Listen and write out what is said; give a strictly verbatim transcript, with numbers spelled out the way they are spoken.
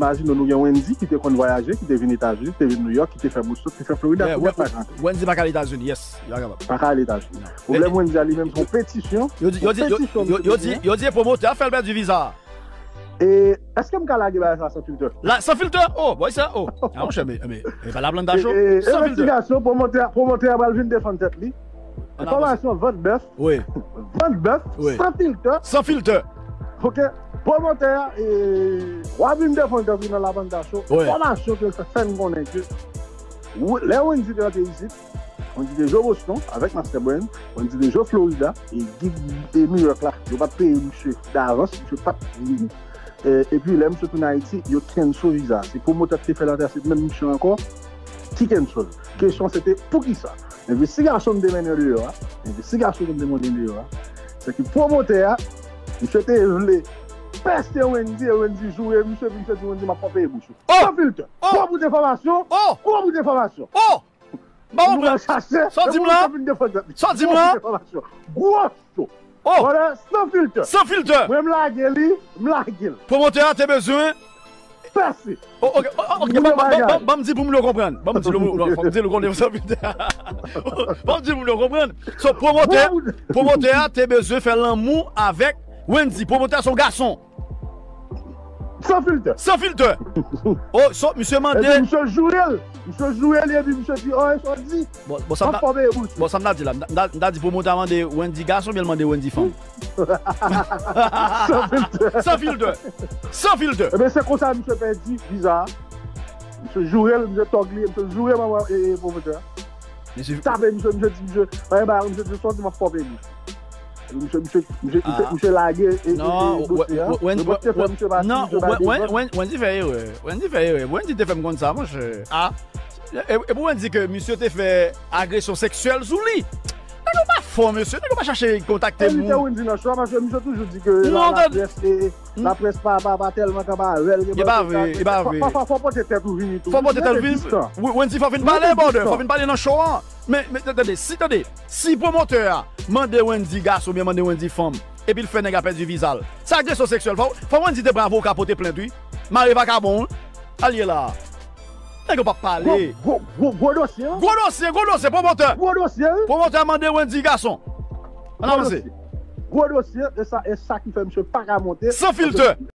Imajine w, nou gen Wendy ki te konn vwayaje, ki te vin Etazini, ki te vin Nouyòk, ki te fè Boston, ki te fè Florida, ki te fè Etazini. Wendy pa ka al Etazini, yes, li pa kapab. Pa ka al Etazini. Pwoblèm Wendy a li menm, se yon petisyon. Yo di, yo di, yo, yo, yo di, yo di e pwomotè a fè l pèdi viza a. E èske m ka lage bagay sa san filtè? La, san filtè? Oh, boy, sa, oh. Ah, monchè, men, men, men pa la planta cho. San filtè. Envestigasyon, pwomotè, pwomotè a pral vin defann tèt li. Enfòmasyon, vant bèf. Wi. Vant bèf, wi, san filtè. San filtè. Ok? Pwomotè a, e, w ap vin defann tèt li nan la planta cho. Wi. Enfòmasyon ke l fè, fè n konnen ke, wi, lè Wendy te rantre isit, Wendy te jwe Boston avèk Master Brain, Wendy te jwe Florida, e Gig e New York la, yo pa t peye misye davans, misye pa t vini. E, epi lè misye tounen Ayiti, yo cancel viza. Se pwomotè ki te fè l antre, se menm misye ankò ki cancel. Kesyon se te poukisa? Envestigasyon m te mennen deyò a, envestigasyon ke m te mennen deyò a, se ke pwomotè a, misye te vle pèse Wendy, e Wendy joure misye, epi misye di Wendy, "M ap pran peye bouch ou." Oh! San filtè. Oh! Gwo bout enfòmasyon. Oh! Gwo bout enfòmasyon. Oh! M pa konprann. Sa w di m la? Sa w di m la? Gwo bout enfòmasyon. Gwo cho. Oh! Voilà, san filtè. San filtè. Mwen, m lage li, m lage l. Pwomotè a te bezwen pase. Oh, ok, oh, ok, ban m di pou moun yo konprann. Ban m di pou moun yo konprann. Fò m di l konnen san filtè. Ban m di pou moun yo konprann. So, pwomotè, pwomotè a te bezwen fè lanmou avèk Wendy. Pwomotè a se yon gason. San filtè. San filtè. Oh, so, misye mande. Epi misye joure l. Misye joure l, epi misye di, "Oh, e sa w di?" Bon, bon, sa m ta, bon, sa m ta di la, m ta, m ta, m ta di pwomotè a mande Wendy gason, oubyen l mande Wendy fanm? San filtè. San filtè. San filtè. Ebyen, se konsa misye pèdi viza a. Misye joure l, misye tòg li, misye joure manman e, e pwomotè a. Misye tape misye, misye di misye, anyen ba misye di, "Sa w di m ap pòpe bouch." Misye, misye, misye, misye, misye lage e, e, e dosye a. Yo pa t te fè misye pati, misye pa defann. Wendy fè erè. Wendy fè erè. Wendy te fè m konn sa, monchè. Ah. E, e pou Wendy ke misye te fè agresyon seksyèl sou li. Nèg yo pa fò, mesye. Nèg yo pa chache kontakte moun. Envite Wendy nan show a, paske misye toujou di ke laprès, e, laprès pa, pa, pa tèlman kanpe avè l. E pa vre, e pa vre. Fò, fò, fò pote tèt ou vini tou. Fò pote tèt ou vini. Wendy, fò vin pale, brother. Fò vin pale nan show an. Men, men, tande, si, tande, si pwomotè a mande Wendy gason oubyen mande Wendy fanm, epi l fè nèg la pèdi viza l, se agresyon seksyèl. Fò, fò Wendy te pran avoka pote plent, wi. Mare vakabon, wi. Al ye la. Nèg yo p ap pale. Gwo, gwo, gwo, gwo dosye, wi. Gwo dosye, gwo dosye, pwomotè. Gwo dosye, wi. Pwomotè a mande Wendy gason. Ann avanse. Gwo dosye, e sa, e sa ki fè misye pa ka monte. San filtè.